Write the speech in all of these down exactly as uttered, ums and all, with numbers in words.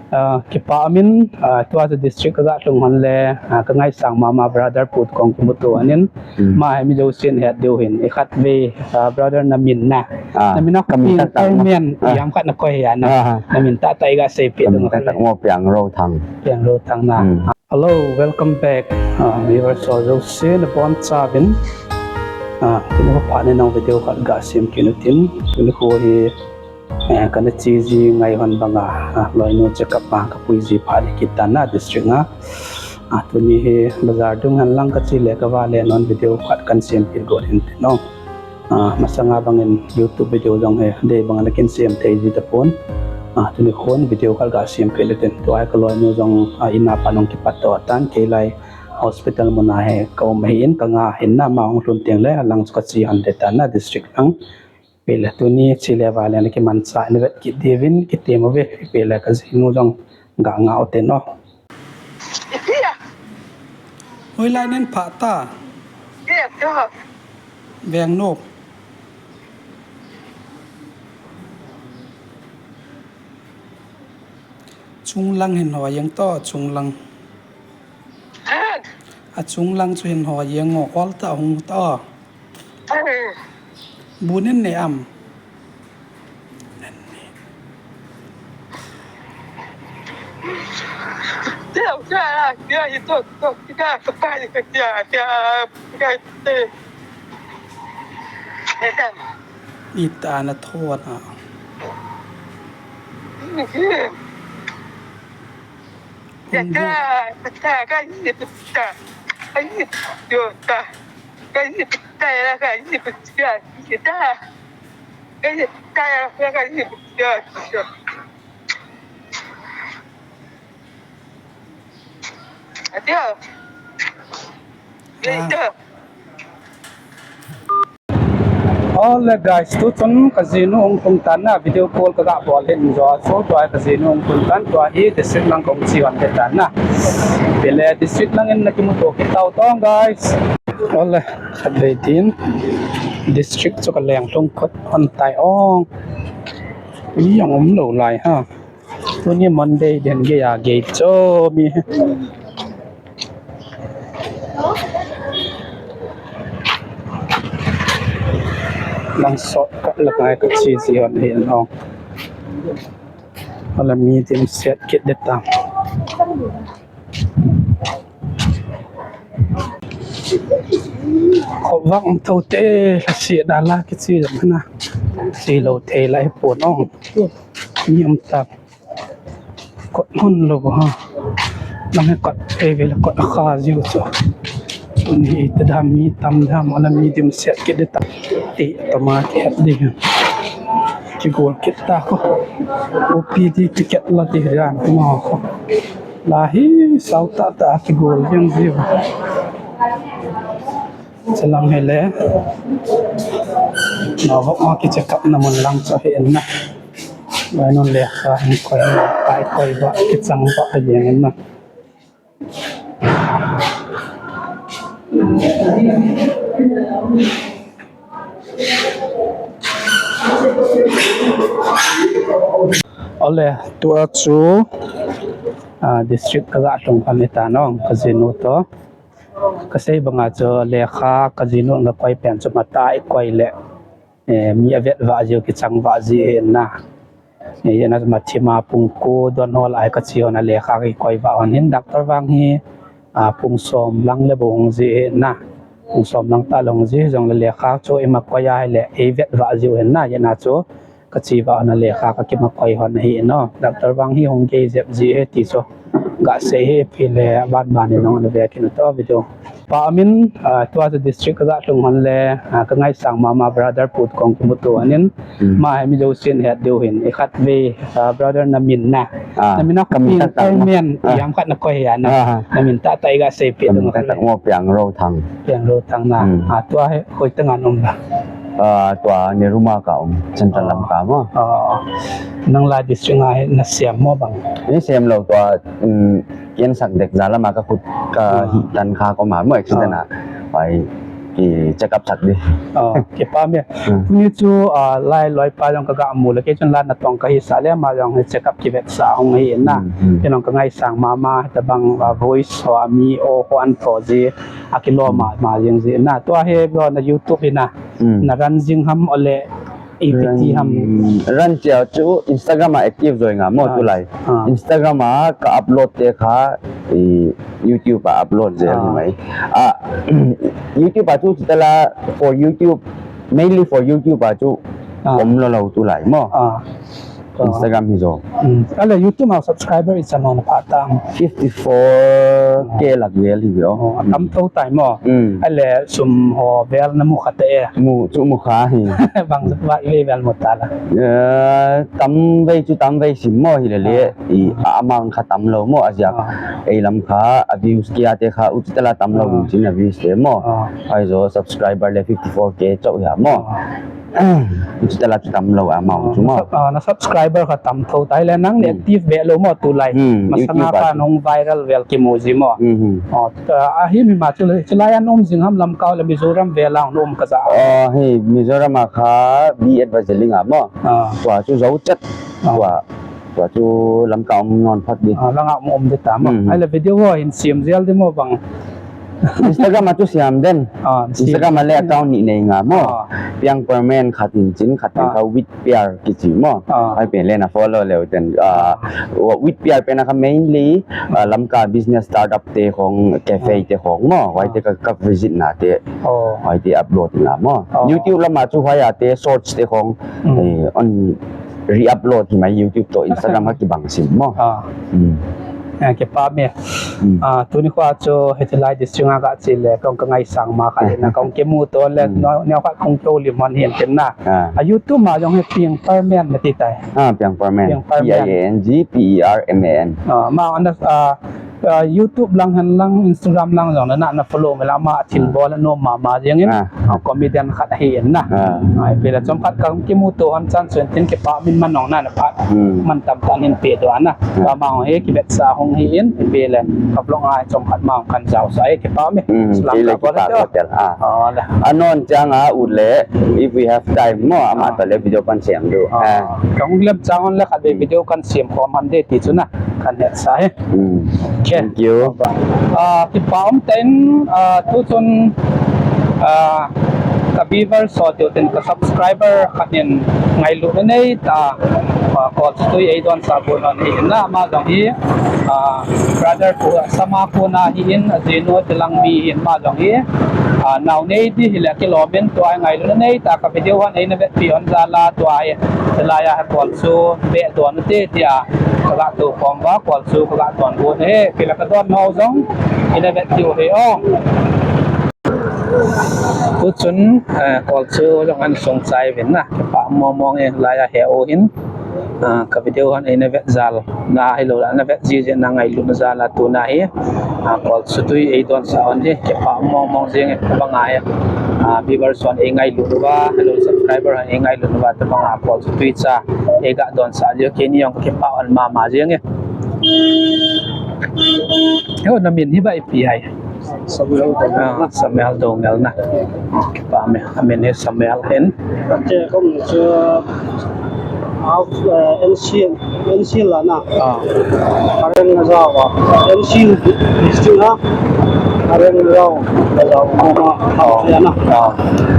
Ah, kipa min, ah, tua chu district ka ga tlung hon le, ah, ka ngaisang mama brother Pu Kong kimuto anin, hmm, ama hi mi jousen het diu hin, i khat ve, ah, brother na min na. Ah, na min na ka min Pu tak tak Kong mo. Min, ah, jam khat na koi hi ana. Ah. Na min tak tak i ga sei pi ka min tak tak mo Piang Ro Thang. Piang Ro Thang na. Hmm. Ah, hello, welcome back. Ah, viewers ho jousen na bon chavin. Ah, tuni kho phat in nang video khat ga sem kit u tin. Tuni kho hi Eh, kana che ji ngai hon banga, ah, loinu checkup a ka pui ji phat hi kit tan na district a. Ah, tuni hi bazar dung hen lang ka che le ka va le non video khat kan sem kit got hin tin o. Ah, masanga bangin YouTube video jong hi dei banga na kin sem thei ji tapon. Ah, tuni khon video khat ga sem kit le tin. Tua hi ka loinu jong, ah, in a pat hung kipat to tan kei lai hospital mun a hi ka um ahin ka nga hin na ama hung lhun teng le lang chu ka che hon de tan na district lang. Ipi le tuni che le va le na kimanchah in vet kit diuvin kitem uve, ipi le ka jinu jong ga nga u tin o. Hoilai nen pha ta? Veng no. Chunglang hin ho jeng to, chunglang. A chunglang chu hin ho jeng o, ol ta hung ta. Bu nen ne am. Ita na thon a. Ole guys, tu chun ka jinu hung tung tan na, video call ka ga bol hin jo, so tua ka jinu hung tung tan, tua hi district lang kong chi wan te tan na. Pele district lang in na kimuto kit tau tong guys. Ole, khat vei tin district chu ka leng tung khut hon tai ong. Mi jong um lou lai ha. Tuni Monday den gei a gei cho mi. Lang sot ka la ngai ka chi chi hon hin ong. Ala mi dim set kit de ta. Khovah um tho te la si da la ki chi da na. Si lo thei lai pon ong. Mi um ta. Kot hun lo ha. Nang he kot te ve la kot a kha jiu chu. Ni te da mi tam da ma la mi dim set kit de ta. Ti ta ma ki het de. Ki gol kit ta ko. O P D ki ket la ti ran ma ko. La hi sau ta ta ki gol jeng jiu. Chelang hi le. Na vok ma ki check up na mun lang cho hi en na. Vai non le kha hin koi na, pai koi ba, ki chang ba a jeng en na. Ole, tua chu, ah, district ka ga tlung khan i ta nong, ka jinu to. Ka sei banga chu lekha ka jinu nga koi pen chu mata i koi le, eh, mi a vet vah jiu ki chang vah ji hi na. Eh, ina ma thima pung ko don hol ai ka chi hon a lekha ki koi vah hon hin doctor vang hi, ah, pung som lang le bo hung ji hi na. Pung som lang ta long ji jong le lekha chu i ma koi ai le i vet vah jiu hin na, ina chu ka chi vah na lekha ka ki ma koi hon hi no. Doctor vang hi hung gei jep ji hi ti chu. Ga sei hi phi le ban ban ni nong na ve kin to video. Pa amin, ah, tua chu district ka ga tlung hon le, ah, ka ngaisang mama brother Pu Kong kimuto anin, hmm, ama hi mi jousen het diu hin, i khat ve, ah, brother na min na. Ah, na min na ka min tak tak Kong mo. Min, ah, jam khat na koi hi ana. Ah. Na min tak tak i ga sei pi. Ka min tak tak mo Piang Ro Thang. Piang Ro Thang na. Hmm. Ah, tua hi hoi tang an um la. Ah, tua ni ruma ka um, Central lam ka mo. Ah. Nang la district nga hi na siam mo bang. Ni siam lo tua, um, Ken sak dek jala ma ka khut ka hi tan kha ko ma mo accident a. Pai i check up sak di. Oh, kipah e. Hmm. Tuni chu, ah, lai loipa jong kaga mu le, kei chun la natong kahisah le, ama jong hi check up kivetsah hung hi in na. Hmm, hmm. Kei jong kangaisang mama, hitabang, ah, voice ho, ami o ho antho ji, akilom mama jing ji na. Tua hi bro na YouTube hi na. Hmm. Na run jing ham ole, ipi ti ham? Run, run chia chu Instagram a active joi nga mo. Ah, tulai. Ah. Instagram a ka upload te kha, i, YouTube a upload jel. Ah. Mai. Ah, YouTube a chu chutala for YouTube, mainly for YouTube a chu, ah, um lou lou tulai mo. Ah. Ah. Instagram hi jo. Hmm. Ale YouTube a subscriber ichan ham pha tam? Fifty-four K lak vel hi ve o. Oh, atam tho tai mo. Hmm. Ale sum ho vel namu kha te e? Mu, chu mu kha hi. Bang, bang ve vel mu ta la? Eh, tam ve chu tam ve sim mo hi le le. Ah. I, a amount kha tam lou mo, ajeh a. Ah. Ei lam kha, a views kia te kha, u chutala tam lou. Ah. Chin a views te mo. Ah. Ai jo subscriber le fifty-four K chau hi mo. Ah. Chutala chu tam lou amount chu mo. Na sub-, ah, na subscriber kha tam tho tai le, nang le, hmm, active ve lou mo tulai. Hmm, masanga YouTube a kha chu nung viral vel kimu ji mo. Hmm, hmm. Oh, ah, ahi mi ma chu le, chulai a na um jing ham Lamka le Mizoram vel a na um kaja? Oh, hi Mizoram a kha B Ed Vajeling a mo. Ah. Tua chu jou chet. Ah. Tua, tua chu Lamka um non phat di. Ah, langa um, um di ta mo. Hmm, hmm. Ai le video ho hin siam jel di mo bang. Instagram a chu siam den. Ah, siam. Instagram a le account ni nei nga mo. Ah. Piang Permen khat in chin, khat in, ah, kha Wheat Piar kichi mo. Ah. Ai pen le na follow leu ten. Ah, Wheat Piar pen a kha mainly, ah, Lamka business startup te khong, cafe, ah, te khong mo. Huai te, ah, ka, ka visit na te. Oh. Huai te upload na mo. Oh. YouTube lam a chu huai a te shorts te khong, hmm, eh, on re-upload hi mai YouTube to Instagram a kibang sim mo. Ah. Hmm. Eh, kipah e. Hmm. Ah, tuni khoa chu hiti lai district a kache le, kong kangaisang ma khat le na, kong kimuto le, hmm, no, neo khat kong kihoulim hon hin tin na. Ah. Ah, YouTube ma jong hi Piang Permen na ti tai. Ah, Piang Permen. Piang Permen. P I A N G P E R M A N. Ah, ma ana, ah, ah, YouTube lang hen lang, Instagram lang jong na, na follow me la ma thil, hmm, bol a nom mama jeng in. Ah. Ah, comedian khat ahi in na. Ah. Ai, pela chomkhat kong kimuto hon chan chun tin kipah, min man nong na na phat. Hmm. Man tam tah in pe doh na. Hmm. Ama hung hi kivetsah hung hi in, pela ka vlog a chomkhat ma hung kan jaosah e, kipah e. Hmm, salam kipah ka bol e. Hotel. Ah. Oh, le. Anon chang a ut le, if we have time mo, ama, ah, to le video kan siam diu. Ah. Ah. Kong lem chang on le khat ve, hmm, video kan siam khom hon de ti chu na. Kan hetsah e. Hmm. Okay. Thank you. Ah, kipah um tah in, ah, tu chun, ah, ka viewers ho tiu tin ka subscriber khat in ngailutna nei tah a, ah, Kolsatui eidonsah bou hon hi in na, ama jong hi, ah, brother Pu Sama Kuna hi in, ajinu Tilangmi hi in, ama jong hi, ah, nao nei di hi le kilom in tua hi ngailutna nei tah a ka video hon eina vetpi hon jal a tua hi, hilai a hi Kolsu beh don u te tia kaga tou khom uva, Kolsu kaga don u ahi, pela ka don nau jong eina vet diu ahi o. Tu chun, eh, Kolsu jong ana sung chai uvin na, kipah mong mong e, hilai a he u hin, ah, ka video hon eina vet jal na, hilou le ana vet ji jeh in na ngailutna jal a tuna hi, ah, Kolsatui eidonsah hon hi, kipah mong mong jeng e, bang a hi, ah, viewers hon eingailut uva, hilou subscriber hon eingailut uva, tabang a Kolsatui cha eiga donsah jeh u, keini jong kipah hon mama jeng e. Yo, na min hi baipi ham? Samuel Doungel. Ah, Samuel Doungel na. Kipah e, amin hi Samuel hin. Te kom chu, ah, eh, N C, N C la na. Ah. Areng na jawa. N C district na. Areng na jawa. Na jawa. Koma, ah, ya na. Ah.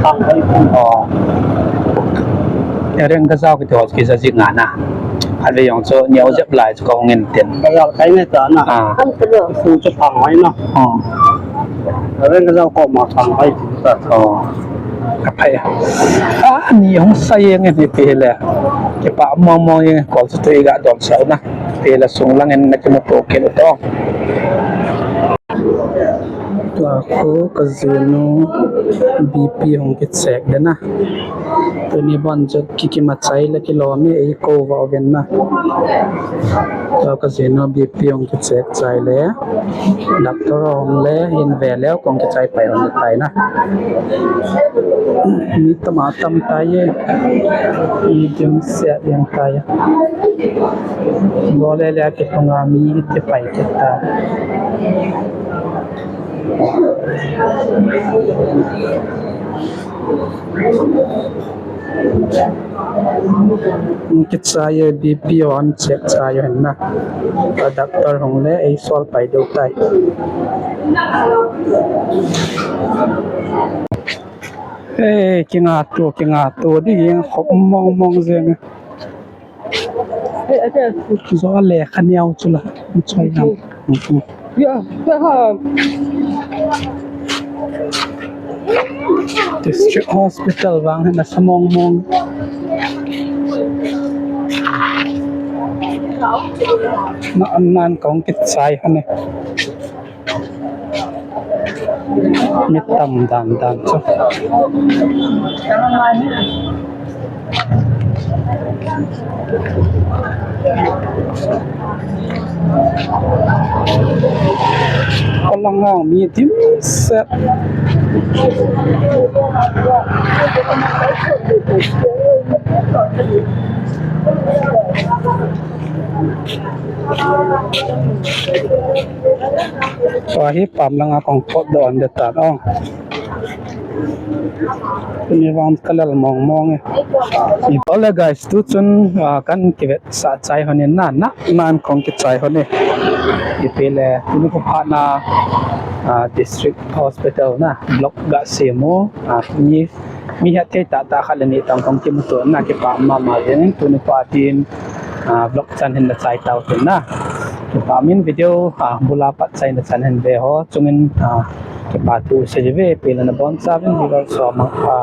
Tang hai. Ah. Areng na jawa kiti ho kija ji nga na. Ave jong chu neo jep lai chu ka hung in tin. Ka jal kai ngai ta na. Ah. Fu chu thang hai na. Ah. Areng ka jal koma thang hai ti ta. Oh. Ka phai. Ah, ni hung sa jeng in ti le. Kipah mong mong jeng, Kolsatui ga donsah u na. Ti le sung lang in na kimuto kit u to. Tua khu ka jinu B P hung kicheck den a. Tuni bon chu ki, kimachai le kilom e, eikou uva uvin na. Tua ka jinu B P hung kicheck chai le. Doctor hung le, hin ve leu kong kichai pai hung tai na. Mi tam a tam tai e. Medium set jeng tai e. Bol le le a kitung a mi kipai kit ta. Kichai e, B P hon check chai u hin na. Ka doctor hung le ei sol pai deu tai. Ei, kinga tu, kinga tu, di ging khop mong mong jeng. Zo le khaniau chu la, choi nam. District Hospital vang hin asa mong mong. Na an nan kong kichai hon e. Mi tam dan dan chu. Alang ang mi dimset. Tua hi pam langa kong potdoh an de tan ong. Tuni vang kalel mong mong e. Ole guys, tu chun, ah, kan kivetsah chai hon in na, na, nan kong kichai hon e. Ipi le, tuni ko phat na, ah, District Hospital na, block ga sem u, ah, mi, mi hetthei tahtah khat le ni tong kong kimuto na, kipah mama jeng, tuni ko a team, ah, block chan hin na chai tau tin na. Kipah min video, ah, bula pat chai na chan hin ve ho, chungin, ah, kipah thu sei ve, ipi le na bonchauvin viewers ho mangpha.